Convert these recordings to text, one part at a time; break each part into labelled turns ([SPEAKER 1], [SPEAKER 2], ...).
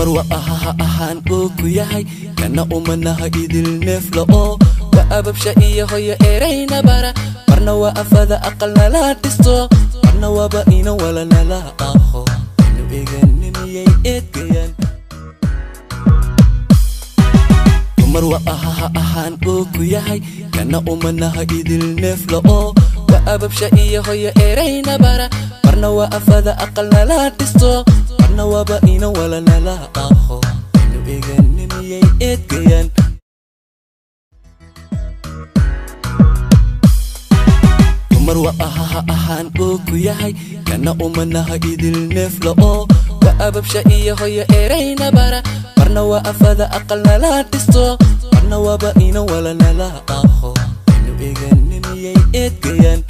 [SPEAKER 1] Dumar wa ahaha ahaan uu ku yahay, kana umanaha idil neefla oo wa ababsha iyo hoyo erayna bara. Marna waa afada aqal nala dhisto, marna waaba ina wala nala aho. Inu eeganimiyay eedgayaan. Dumar wa ahaha ahaan uu ku yahay, kana umanaha idil neefla oo wa ababsha iyo hoyo erayna bara. Marna waa afada aqal nala dhisto, marna waaba ina wala nala aho. Inu eeganimiyay eedgayaan. Dumar wa ahaha ahaan uu ku yahay, kana umanaha idil neefla oo wa ababsha iyo hoyo erayna bara. Marna waa afada aqal nala dhisto, marna waaba ina wala nala aho. Inu eeganimiyay eedgayaan.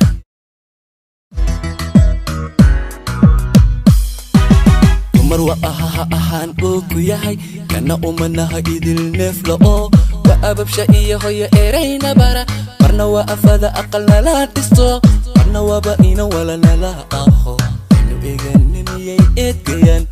[SPEAKER 1] Dumar wa ahaha ahaan uu ku yahay, kana umanaha idil neefla oo wa ababsha iyo hoyo erayna bara. Marna waa afada aqal nala dhisto, marna waaba ina wala nala aho. Inu eeganimiyay eedgayaan.